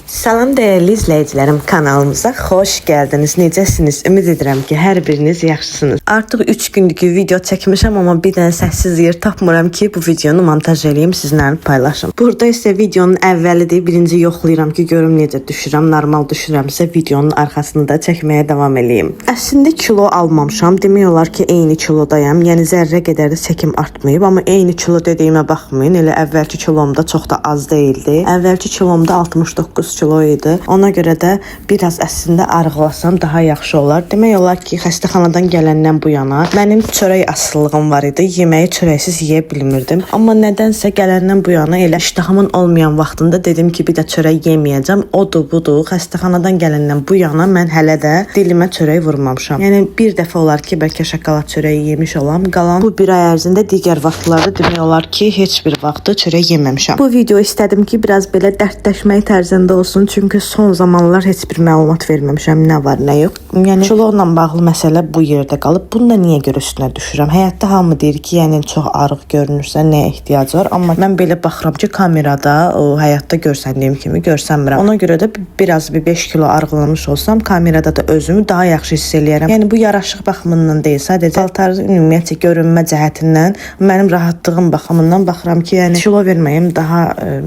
Salam dəyərli izləyicilərim, kanalımıza xoş gəldiniz. Necəsiniz? Ümid edirəm ki, hər biriniz yaxşısınız. Artıq 3 gündür ki, video çəkmişəm, amma bir dənə səssiz yer tapmıram ki, bu videonu montaj eləyim, sizinlə paylaşım. Burada isə videonun əvvəlidir. Birinci yoxlayıram ki, görüm necə düşürəm, normal düşürəmsə videonun arxasını da çəkməyə davam eləyim. Əslində kilo almamışam. Demək olar ki, eyni kilodayam. Yəni zərrə qədər də çəkim artmayıb, amma eyni kilo dediyimə baxmayın. Elə əvvəlki kilom da çox da az deyildi. Əvvəlki kilom da 69 kilo idi. Ona görə də biraz əslində arıqlasam daha yaxşı olar. Demək olar ki, xəstəxanadan gələndən bu yana mənim çörək asılılığım var idi. Yeməyi çörəksiz yeyə bilmirdim. Amma nədənsə gələndən bu yana elə iştahımın olmayan vaxtında dedim ki, bir də çörək yeməyəcəm. Odur, budur. Xəstəxanadan gələndən bu yana mən hələ də dilimə çörək vurmamışam. Yəni bir dəfə olar ki, bəlkə şokolad çörəyi yemiş olam. Qalan bu bir ay ərzində digər vaxtlarda demək olar ki, heç bir vaxtı çörək yeməmişəm. Bu video istədim ki, biraz belə dərdləşmək tərzində olsun, çünki son zamanlar heç bir məlumat verməmişəm, nə var, nə yox. Yəni kiloyla bağlı məsələ bu yerdə qalıb. Bunu da niyə görə üstünə düşürəm? Həyatda hamı deyir ki, yəni çox arıq görünürsən, nəyə ehtiyac var? Amma mən belə baxıram ki, kamerada o həyatda görsəndiyim kimi görsənmirəm. Ona görə də biraz bir 5 kilo arıqlamış olsam, kamerada da özümü daha yaxşı hiss eləyərəm. Yəni bu yaraşıq baxımından deyil, sadəcə paltarın ümumiyyətcə görünmə cəhətindən mənim rahatlığım baxımından baxıram ki, yəni kilo verməyim daha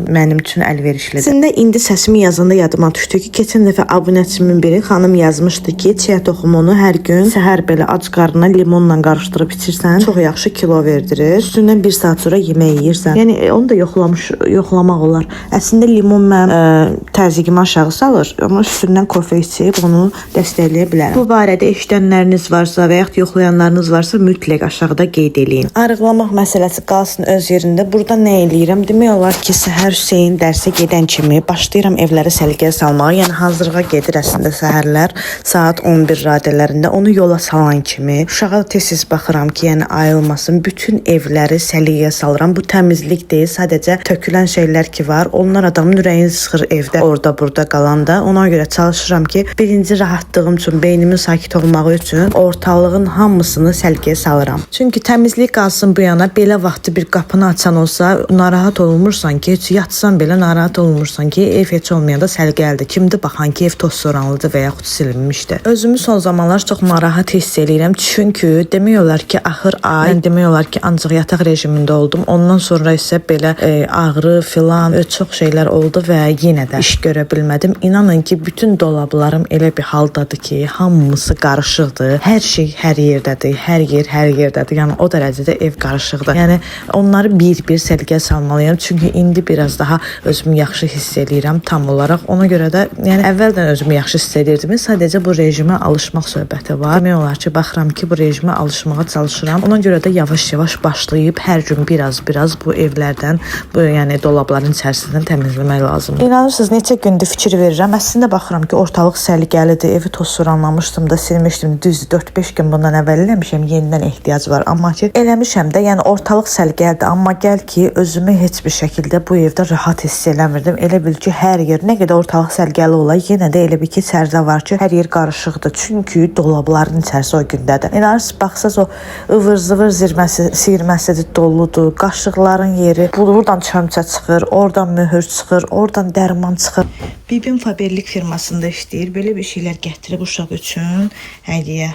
mənim üçün əlverişlidir. Əslində indi səsimi yazanda yadıma düşdü ki, keçən dəfə abunəçimin biri xanım yazmışdı ki, çiya toxumunu hər gün səhər belə ac qarnına limonla qarışdırıb içirsən, çox yaxşı kilo verdirir. Üstündən 1 saat sonra yemək yeyirsən. Yəni onu da yoxlamaq olar. Əslində limon mənim təzyiqimi aşağı salır, amma üstündən kofe içib onu dəstəkləyə bilərəm. Bu barədə eşidənləriniz varsa və yaxud yoxlayanlarınız varsa mütləq aşağıda qeyd eləyin. Arıqlamaq məsələsi qalsın öz yerində. Burada nə eləyirəm? Demək olar ki, səhər Hüseyn dərsə gedən kimi başlayıram evləri səliqəyə salmağa. Yəni hazırlığa gedir əslində səhərlər saat 11 radələrində onu yola salan kimi uşağa tez-tez baxıram ki, yəni ayılmasın. Bütün evləri səliqəyə salıram. Bu təmizlik deyil, sadəcə tökülən şeylər ki var. Onlar adamın ürəyini sıxır evdə, orada, burada qalanda. Ona görə çalışıram ki, birinci rahatlığım üçün, beynimin sakit olmağı üçün ortalığın hamısını səliqəyə salıram. Çünki təmizlik qalsın bu yana, belə vaxtı bir qapını açan olsa narahat olmursan ki, heç yatsan belə narahat olmursan ki, ev heç olmayanda səliqəlidir. Kimdir baxan ki, ev toz soranlıdır və yaxud silinmişdir. Özümü son zamanlar çox narahat hiss eləyirəm. Çünki demək olar ki, axır ay, mən demək olar ki, ancaq yataq rejimində oldum. Ondan sonra isə belə ağrı filan çox şeylər oldu və yenə də iş görə bilmədim. İnanın ki, bütün dolablarım elə bir haldadır ki, hamısı qarışıqdır. Hər şey hər yerdədir, hər yer hər yerdədir. Yəni o dərəcədə ev qarışıqdır. Yəni onları bir-bir səliqəyə salmalıyam. Çünki indi biraz daha özümü yaxşı hiss eləyirəm tam olaraq. Ona görə də yəni əvvəldən özümü yaxşı hiss edirdim. Sadəcə bu rejimə alışmaq söhbəti var. Demək olar ki, baxıram ki, bu rejimə alışmağa çalışıram. Ona görə də yavaş-yavaş başlayıb hər gün biraz-biraz bu evlərdən, bu yəni dolabların içərisindən təmizləmək lazımdır. İnanırsınız, neçə gündür fikir verirəm. Əslində baxıram ki, ortalıq səliqəlidir. Evi toz soranlamışdım da, silmişdim. Düzdür, 4-5 gün bundan əvvəl eləmişəm. Yenidən ehtiyac var. Amma ki, eləmişəm də, yəni ortalıq səliqəlidir. Amma gəl ki, özümü heç bir şəkildə bu evdə rahat hiss eləmirdim. Elə bil ki, hər yer nə qədər ortalıq səliqəli ola, yenə də elə bil ki, içəridə var ki, hər yer qarışıqdır. Çünki dolabların içərisi o gündədir. İnanırsınız, baxsaz o ıvır-zıvır zirməsi, siyirməsidir, doludur. Qaşıqların yeri, buradan çömçə çıxır, oradan möhür çıxır, oradan dərman çıxır. Bibim Faberlik firmasında işləyir. Belə bir şeylər gətirib uşaq üçün hədiyyə.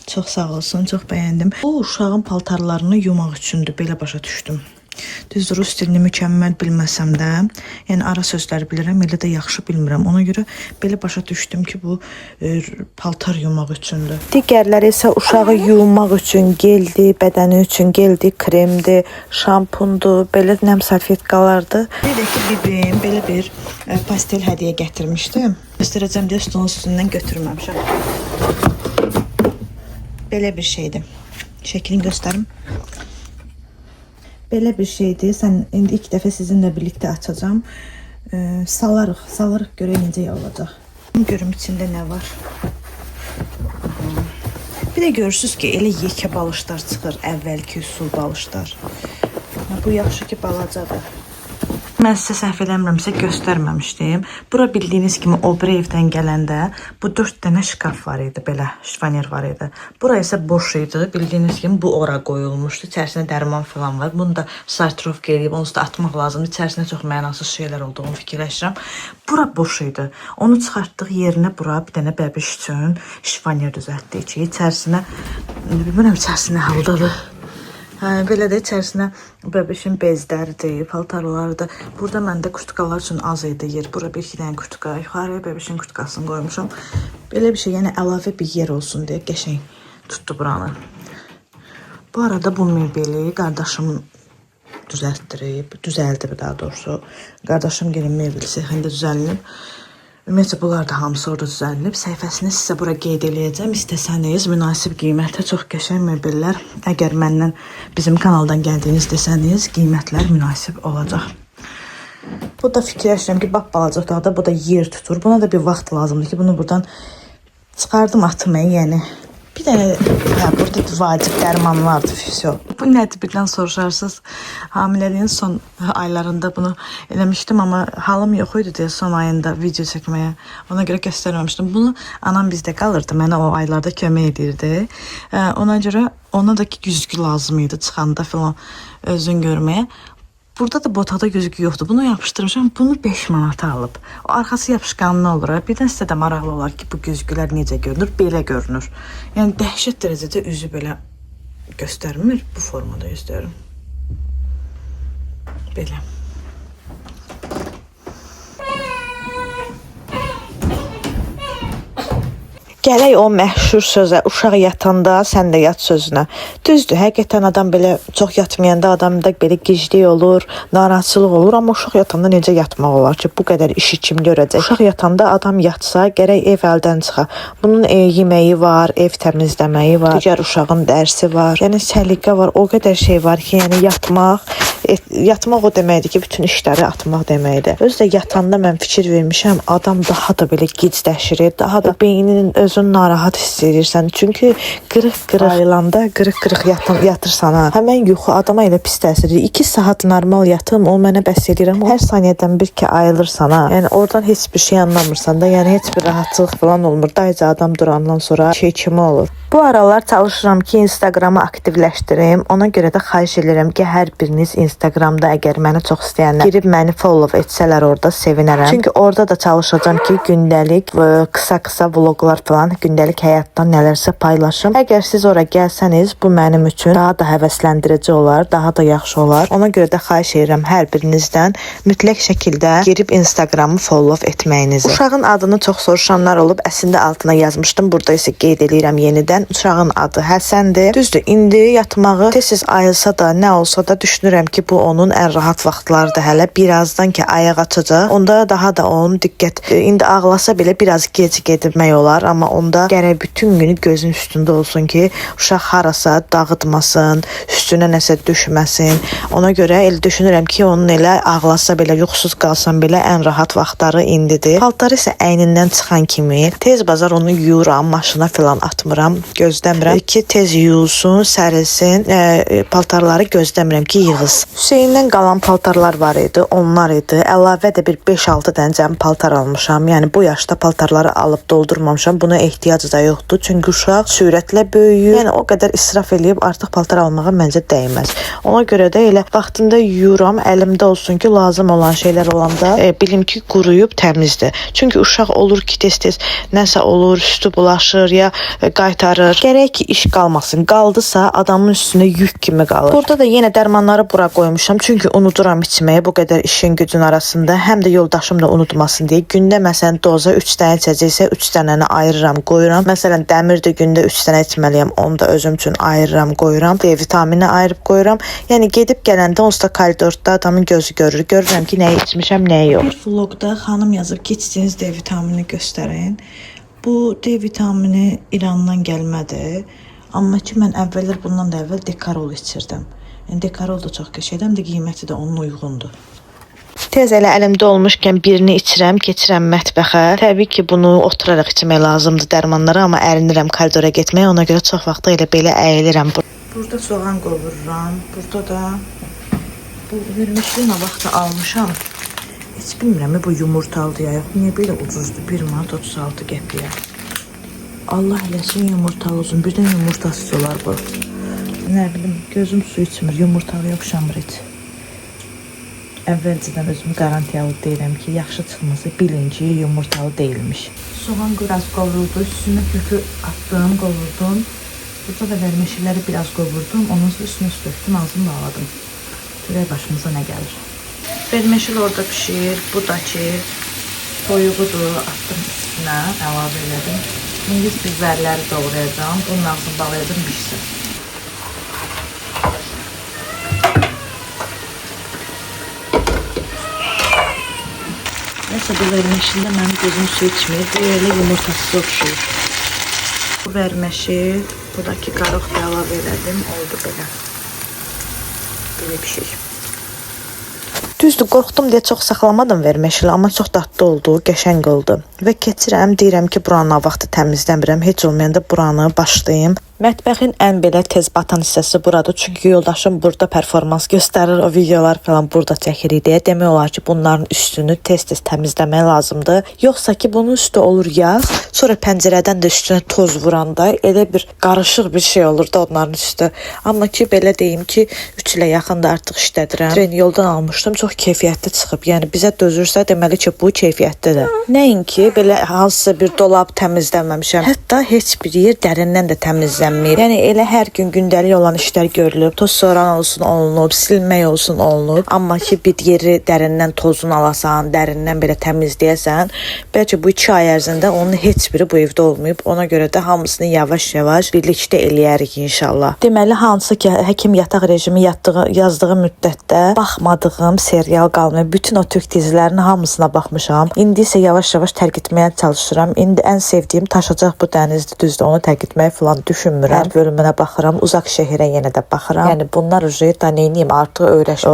Çox sağ olsun, çox bəyəndim. Bu uşağın paltarlarını yumaq üçündür, belə başa düşdüm. Düzdür, rus dilini mükəmməl bilməsəm də, yəni ara sözləri bilirəm, elə də yaxşı bilmirəm. Ona görə belə başa düşdüm ki, bu paltar yumaq üçündür. Digərləri isə uşağı yumaq üçün geldi, bədəni üçün geldi, kremdir, şampundur, belə nəm salfetkalardır. Bir də ki, bibim belə bir pastel hədiyyə gətirmişdi. Göstərəcəm deyə stolun üstündən götürməmişəm. Belə bir şeydir. Şəklini göstərim. Belə bir şeydir. Sən indi ilk dəfə sizinlə birlikdə açacağam. Salarıq görək necə olacaq. Görüm içində nə var. Bir də görürsüz ki, elə yekə balışlar çıxır, əvvəlki üsul balışlar. Bu yaxşı ki, balacadır. Mən sizə səhv eləmirəmsə göstərməmişdim. Bura bildiyiniz kimi o biri evdən gələndə bu 4 dənə şkaf var idi, belə şifoner var idi. Bura isə boş idi. Bildiyiniz kimi bu ora qoyulmuşdu. İçərisində dərman falan var. Bunu da sartrovka eləyib onsuz da atmaq lazımdır. İçərisində çox mənasız şeylər olduğunu fikirləşirəm. Bura boş idi. Onu çıxartdıq yerinə bura bir dənə bəbiş üçün şifoner düzəltdik ki, içərisinə bilmirəm içərisinə haldadır. Hə, belə də içərisinə bəbişin bezləridir, paltarlarıdır. Burada məndə kurtkalar üçün az idi yer. Bura bir iki dənə kurtka, yuxarıya bəbişin kurtkasını qoymuşam. Belə bir şey, yəni əlavə bir yer olsun deyə qəşəng tutdu buranı. Bu arada bu mebeli qardaşım düzəltdirib, düzəldib daha doğrusu. Qardaşım gəlin mebel sexində düzəlinib. Ümumiyyətcə bunlar da hamısı orada düzəldilib. Səhifəsini sizə bura qeyd eləyəcəm. İstəsəniz münasib qiymətə çox qəşəng mebellər, əgər məndən bizim kanaldan gəldiyiniz desəniz, qiymətlər münasib olacaq. Bu da fikirləşirəm ki, bap balaca otaqda bu da yer tutur. Buna da bir vaxt lazımdır ki, bunu buradan çıxardım atım, yəni. Bir dənə hə, burada vacib dərmanlardır, vəsə. Bu nədir birdən soruşarsınız. Hamiləliyin son aylarında bunu eləmişdim, amma halım yox idi deyə son ayında video çəkməyə. Ona görə göstərməmişdim. Bunu anam bizdə qalırdı, mənə o aylarda kömək edirdi. Ona görə ona da ki güzgü lazım idi çıxanda filan özün görməyə. Burada da bu otaqda güzgü yoxdur. Bunu yapışdırmışam. Bunu 5 manata alıb. O arxası yapışqanlı olur. Birdən sizə də maraqlı olar ki, bu güzgülər necə görünür? Belə görünür. Yəni dəhşət dərəcədə üzü belə göstərmir. Bu formada göstərir. Belə. Gələk o məşhur sözə, uşaq yatanda sən də yat sözünə. Düzdür, həqiqətən adam belə çox yatmayanda adamda belə giclik olur, narahatçılıq olur, amma uşaq yatanda necə yatmaq olar ki, bu qədər işi kim görəcək? Uşaq yatanda adam yatsa, gərək ev əldən çıxa. Bunun yeməyi var, ev təmizləməyi var, digər uşağın dərsi var. Yəni səliqə var, o qədər şey var ki, yəni yatmaq o deməkdir ki, bütün işləri atmaq deməkdir. Özü də yatanda mən fikir vermişəm, adam daha da belə gicləşir, daha da beyninin özünü narahat hiss edirsən. Çünki qırıq-qırıq ayılanda, qırıq-qırıq yatırsan ha. Həmən yuxu adama elə pis təsir edir. 2 saat normal yatım, o mənə bəs edir, amma hər saniyədən bir ki ayılırsan ha. Yəni oradan heç bir şey anlamırsan da, yəni heç bir rahatlıq falan olmur. Dayıca adam durandan sonra şey kimi olur. Bu aralar çalışıram ki, Instagramı aktivləşdirim. Ona görə də xahiş edirəm ki, hər biriniz Instagramda əgər məni çox istəyənlər girib məni follow etsələr orada sevinərəm. Çünki orada da çalışacağam ki, gündəlik qısa-qısa vloqlar falan, gündəlik həyatdan nələrsə paylaşım. Əgər siz ora gəlsəniz, bu mənim üçün daha da həvəsləndirici olar, daha da yaxşı olar. Ona görə də xahiş edirəm hər birinizdən mütləq şəkildə girib Instagramı follow etməyinizi. Uşağın adını çox soruşanlar olub, əslində altına yazmışdım. Burada isə qeyd eləyirəm yenidən. Uşağın adı Həsəndir. Düzdür, indi yatmağı tez-tez ayılsa da, nə olsa da düşünürəm ki, bu onun ən rahat vaxtlarıdır hələ. Birazdan ki ayaq açacaq, onda daha da onun diqqət, indi ağlasa belə biraz gec getmək olar, amma onda gərək bütün günü gözün üstündə olsun ki, uşaq harasa dağıtmasın, üstünə nəsə düşməsin. Ona görə elə düşünürəm ki, onun elə ağlasa belə, yuxusuz qalsam belə ən rahat vaxtları indidir. Paltarı isə əynindən çıxan kimi tez bazar onu yuyuram, maşına filan atmıram, gözləmirəm ki, tez yuyulsun, sərilsin. Paltarları gözləmirəm ki, yığılsın. Hüseyndən qalan paltarlar var idi, onlar idi. Əlavə də bir 5-6 dənə cəm paltar almışam. Yəni bu yaşda paltarları alıb doldurmamışam. Buna ehtiyac da yoxdur. Çünki uşaq sürətlə böyüyür. Yəni o qədər israf eləyib artıq paltar almağa məncə dəyməz. Ona görə də elə vaxtında yuyuram, əlimdə olsun ki, lazım olan şeylər olanda bilim ki, quruyub təmizdir. Çünki uşaq olur ki, tez-tez nəsə olur, üstü bulaşır ya qaytarır. Gərək ki, iş qalmasın. Qaldısa adamın üstünə yük kimi qalır. Burada da yenə dərmanları bura qoymuşam. Çünki unuduram içməyi bu qədər işin gücün arasında. Həm də yoldaşım da unutmasın deyə. Gündə məsələn doza 3 dənə içəcəksə 3 dənəni ayırıram, qoyuram. Məsələn dəmir də gündə 3 dənə içməliyəm. Onu da özüm üçün ayırıram, qoyuram. D vitamini ayırıb qoyuram. Yəni gedib gələndə onsuz da koridorda adamın gözü görür. Görürəm ki, nəyi içmişəm, nəyi yox. Bir vlogda xanım yazıb ki, içdiyiniz D vitamini göstərin. Bu D vitamini İrandan gəlmədir. Amma ki, mən əvvəllər bundan da əvvəl Dekarol içirdim. Yəni Dekarol da çox qəşəngdir, həm də qiyməti də onun uyğundur. Tez elə əlimdə olmuşkən birini içirəm, keçirəm mətbəxə. Təbii ki, bunu oturaraq içmək lazımdır dərmanları, amma ərinirəm koridora getməyə. Ona görə çox vaxt elə belə əyilirəm. Burada soğan qovururam, burada da Bu vermişli nə vaxtı almışam. Heç bilmirəm bu yumurtalıdır ya yox. Niyə belə ucuzdur? 1 manat 36 qəpiyə. Allah eləsin yumurtalı olsun. Birdən yumurtasız olar bu. Nə bilim, gözüm su içmir, yumurtalıya oxşamır heç. Əvvəlcədən özümü qarantiyalı deyirəm ki, yaxşı çıxmasa bilin ki, yumurtalı deyilmiş. Soğan biraz qovruldu, üstünə kökü attım, qovurdum. Burada da vermişləri biraz qovurdum, ondan sonra üstünə su döktüm, ağzını bağladım. Görək başımıza nə gəlir. Verməşil orada pişir, bu da ki, soyuğudur, attım üstünə, əlavə elədim. İndi biberləri doğrayacağım, bunun ağzını bağlayacağım, pişsin. Neyse bu verməşildə mənim gözüm su içmir. Bu elə yumurtasız oxşuyur. Bu verməşil, buradakı qarıq da əlavə elədim. Oldu belə. Belə bir şey. Düzdür, qorxdum deyə çox saxlamadım verməşili, amma çox dadlı oldu, qəşəng oldu. Və keçirəm, deyirəm ki, buranı vaxtı təmizləmirəm, heç olmayanda buranı başlayım. Mətbəxin ən belə tez batan hissəsi buradır. Çünki yoldaşım burada performans göstərir, o videolar falan burada çəkirik deyə demək olar ki, bunların üstünü tez-tez təmizləmək lazımdır. Yoxsa ki, bunun üstü olur yağ, sonra pəncərədən də üstünə toz vuranda elə bir qarışıq bir şey olur da onların üstü. Amma ki, belə deyim ki, 3 ilə yaxın da artıq işlədirəm. Trendyoldan almışdım, çox keyfiyyətli çıxıb. Yəni bizə dözürsə, deməli ki, bu keyfiyyətlidir. Nəinki belə hansısa bir dolab təmizləməmişəm. Hətta heç bir yer dərindən də təmizlənməyib. Yəni elə hər gün gündəlik olan işlər görülüb. Toz soran olsun olunub, silmək olsun olunub. Amma ki bir yeri dərindən tozunu alasan, dərindən belə təmizləyəsən, bəlkə bu 2 ay ərzində onun heç biri bu evdə olmayıb. Ona görə də hamısını yavaş-yavaş birlikdə eləyərik inşallah. Deməli hansı ki həkim yataq rejimi yazdığı müddətdə baxmadığım serial qalmayıb. Bütün o türk dizilərinin hamısına baxmışam. İndi isə yavaş-yavaş tərk etməyə çalışıram. İndi ən sevdiyim Taşacaq bu dənizdir. Düzdür, onu tərk etməyi falan düşünmürəm. Hər bölümünə baxıram. Uzaq şəhərə yenə də baxıram. Yəni bunlar uje da neyniyim artıq öyrəş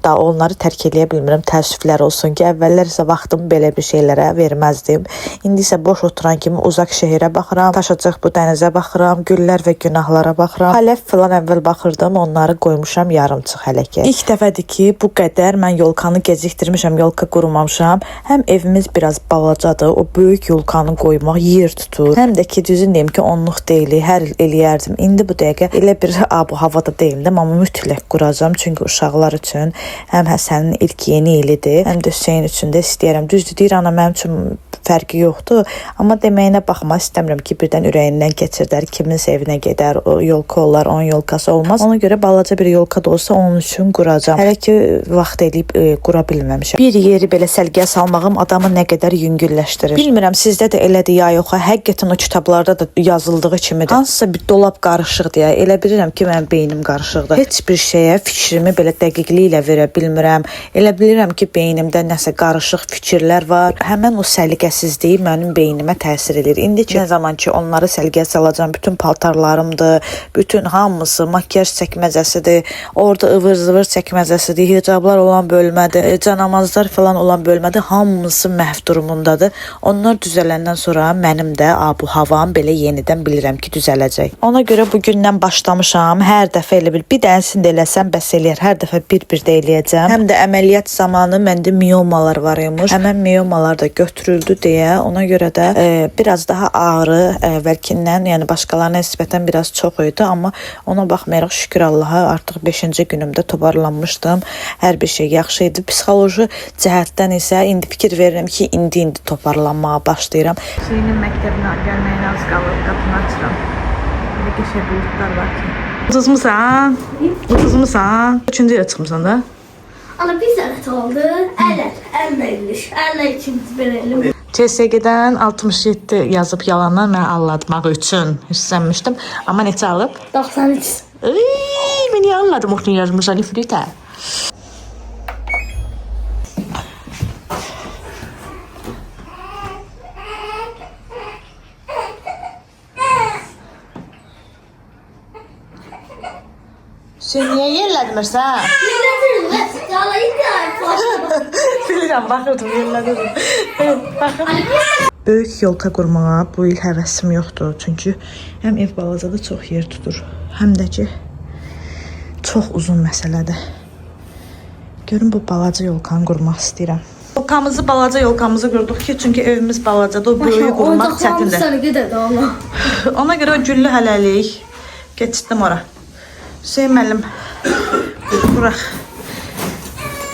da onları tərk eləyə bilmirəm. Təəssüflər olsun ki, əvvəllər isə vaxtımı belə bir şeylərə verməzdim. İndi isə boş oturan kimi Uzaq şəhərə baxıram, Taşacaq bu dənizə baxıram, Güllər və günahlara baxıram. Xələf falan əvvəl baxırdım, onları qoymuşam yarımçıq hələ ki. İlk dəfədir ki, bu qədər mən yolkanı gecikdirmişəm, yolka qurmamışam. Həm evimiz biraz balacadır, o böyük yolkanı qoymaq yer tutur. Həm də ki, düzün deyim ki, onluq deyil, hər il eləyərdim. İndi bu dəqiqə elə bir bu havada deyildim, amma mütləq quracağam, çünki uşaqlar üçün həm Həsənin ilk yeni ilidir, həm də Hüseyn üçün də istəyirəm. Düzdür, deyir ana mənim üçün fərqi yoxdur, amma deməyinə baxma istəmirəm ki, birdən ürəyindən keçirdər, kiminsə evinə gedər, o yolka olar, onun yolkası olmaz. Ona görə balaca bir yolka da olsa onun üçün quracağam. Hələ ki vaxt eləyib qura bilməmişəm. Bir yeri belə səlqəyə salmağım adamı nə qədər yüngülləşdirir. Bilmirəm sizdə də elədir ya yox. Həqiqətən o kitablarda da yazıldığı kimidir. Hansısa bir dolab qarışıqdır ya. Elə bilirəm ki, mənim beynim qarışıqdır. Heç bir şeyə fikrimi belə dəqiqliklə verə bilmirəm. Elə bilirəm ki, beynimdə nəsə qarışıq fikirlər var. Həmən o səliqəsizliyi mənim beynimə təsir edir. İndi ki, nə zaman ki onları səlqəyə salacağam, bütün paltarlarımdır, bütün hamısı makyaj çəkməcəsidir, orada ıvır-zıvır çəkməcəsidir, hicablar olan bölmədir, canamazlar falan olan bölmədir, hamısı məhv durumundadır. Onlar düzələndən sonra mənim də bu havam belə yenidən bilirəm ki, düzələcək. Ona görə bu gündən başlamışam. Hər dəfə elə bil bir dənəsini də eləsəm bəs eləyər. Hər dəfə bir-bir də eləyəcəm. Həm də əməliyyat zamanı məndə miomalar var imiş. Həmən miomalar da götürüldü deyə ona görə də biraz daha ağrı əvvəlkindən, yəni başqalarına nisbətən biraz çox idi, amma ona baxmayaraq şükür Allaha artıq 5-ci günümdə toparlanmışdım. Hər bir şey yaxşı idi. Psixoloji cəhətdən isə indi fikir verirəm ki, indi toparlanmağa başlayıram. Hüseynin məktəbinə gəlməyinə az qalır, qapını açıram. Belə qəşəng buludlar var ki. Uduzmusan? Uduzmusan? Üçüncü yerə çıxmısan da? Ana bir sənət oldu. Əl əllə Əl ikimiz verelim. CSG-dən 67 yazıb yalandan mənə aldatmaq üçün hirslənmişdim. Amma neçə alıb? 93. Ey, mən niyə aldatmaq üçün yazmışsan ifritə? Sən niyə yerlədirmirsən? Bilirəm, baxırdım, yerlədirdim. Baxın. Böyük yolka qurmağa bu il həvəsim yoxdur. Çünki həm ev balacadır, çox yer tutur. Həm də ki, çox uzun məsələdir. Görün bu balaca yolkanı qurmaq istəyirəm. Yolkamızı balaca yolkamızı qurduq ki, çünki evimiz balacadır, o böyüyü qurmaq çətindir. Sana qədər də Allah. Ona görə o güllü hələlik keçirdim ora. Hüseyn müəllim, quraq.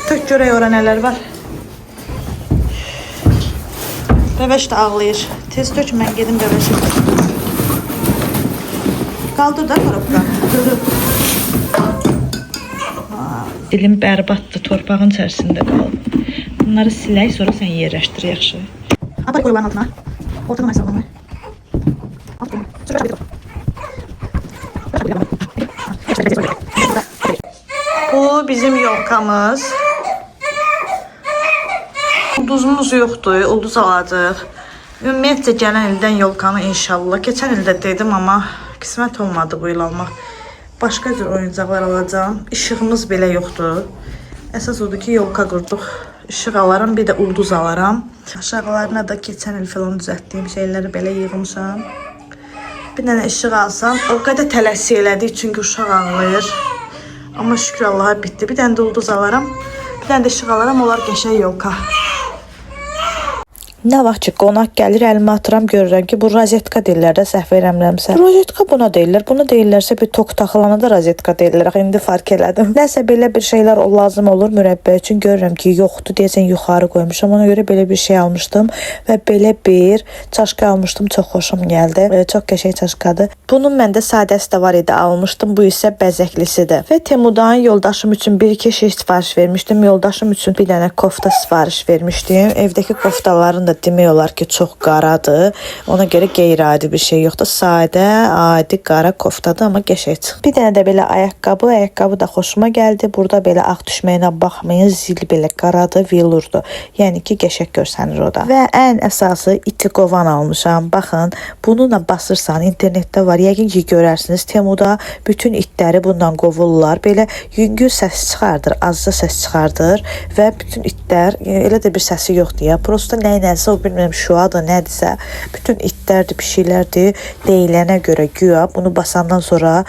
Tök görək ora nələr var. Bəbəş də ağlayır. Tez tök, mən gedim bəbəşi. Qaldır da korobka. Dilim bərbaddır, torpağın içərisində qalıb. Bunları silək, sonra sən yerləşdir yaxşı. Apar qoy onların altına. Ortadan ay sallama. Bu bizim yolkamız. Ulduzumuz yoxdur, ulduz alacaq. Ümumiyyətcə gələn ildən yolkanı inşallah. Keçən ildə dedim amma qismət olmadı bu il almaq. Başqa cür oyuncaqlar alacağam. İşığımız belə yoxdur. Əsas odur ki, yolka qurduq. İşıq alaram, bir də ulduz alaram. Aşağılarına da keçən il falan düzəltdiyim şeyləri belə yığmışam. Bir dənə işıq alsam, o qədər tələsik elədik çünki uşaq ağlayır. Amma şükür Allaha bitdi. Bir dənə də ulduz alaram. Bir dənə də işıq alaram, onlar qəşəng yolka. Nə vaxt ki qonaq gəlir, əlimə atıram, görürəm ki, bu rozetka deyirlər də, səhv eləmirəmsə. Rozetka buna deyirlər, buna deyirlərsə bir tok taxılana da rozetka deyirlər. Axı indi fərq elədim. Nəsə belə bir şeylər o lazım olur mürəbbə üçün. Görürəm ki, yoxdur, deyəsən yuxarı qoymuşam. Ona görə belə bir şey almışdım və belə bir çaşka almışdım. Çox xoşum gəldi. Çox qəşəng çaşkadır. Bunun məndə sadəsi də var idi, almışdım. Bu isə bəzəklisidir. Və Temudan yoldaşım üçün bir-iki şey sifariş vermişdim. Yoldaşım üçün bir dənə kofta sifariş vermişdim. Evdəki koftaların da demək olar ki, çox qaradır. Ona görə qeyri-adi bir şey yoxdur. Sadə, adi qara koftadır, amma qəşəng çıxdı. Bir dənə də belə ayaqqabı, ayaqqabı da xoşuma gəldi. Burada belə ağ düşməyinə baxmayın, zil belə qaradır, velurdur. Yəni ki, qəşəng görsənir o da. Və ən əsası iti qovan almışam. Baxın, bununla basırsan, internetdə var. Yəqin ki, görərsiniz. Temuda bütün itləri bundan qovurlar. Belə yüngül səs çıxardır, azca səs çıxardır və bütün itlər elə də bir səsi yoxdur ya. Prosta nə eləsə o bilmirəm şuadır, nədirsə, bütün itlərdir, pişiklərdir deyilənə görə güya bunu basandan sonra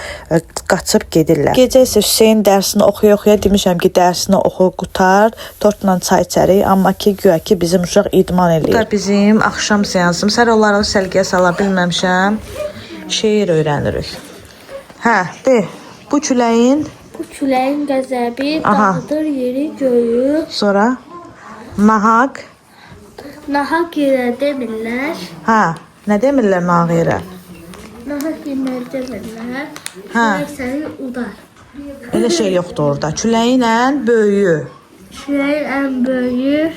qaçıb gedirlər. Gecə isə Hüseyn dərsini oxuya-oxuya demişəm ki, dərsini oxu, qutar, tortla çay içərik, amma ki güya ki bizim uşaq idman eləyir. Bu da bizim axşam seansımız. Hər onları səlqəyə sala bilməmişəm. Şeir öyrənirik. Hə, de. Bu küləyin Bu küləyin qəzəbi Aha. dağıdır yeri göyü. sonra nahaq. Nahaq yerə demirlər. Hə, nə demirlər nahaq yerə? Nahaq yerə demirlər. Hə. Külək səni udar. Elə şey yoxdur orada. Küləyin ən böyüyü. Küləyin ən böyüyü.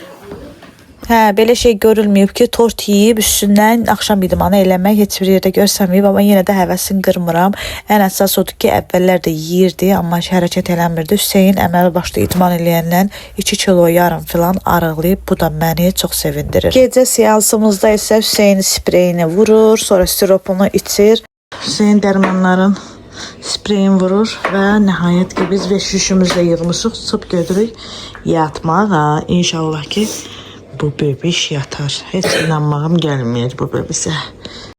Hə, belə şey görülməyib ki, tort yeyib üstündən axşam idmanı eləmək heç bir yerdə görsənməyib, amma yenə də həvəsini qırmıram. Ən əsas odur ki, əvvəllər də yeyirdi, amma heç hərəkət eləmirdi. Hüseyn əməli başlı idman eləyəndən 2 kilo yarım filan arıqlayıb. Bu da məni çox sevindirir. Gecə seansımızda isə Hüseyn spreyini vurur, sonra siropunu içir. Hüseyn dərmanların spreyin vurur və nəhayət ki biz beş şüşümüzlə yığmışıq, çıxıb gedirik yatmağa. İnşallah ki bu bebiş yatar. Heç inanmağım gəlmir bu bebisə.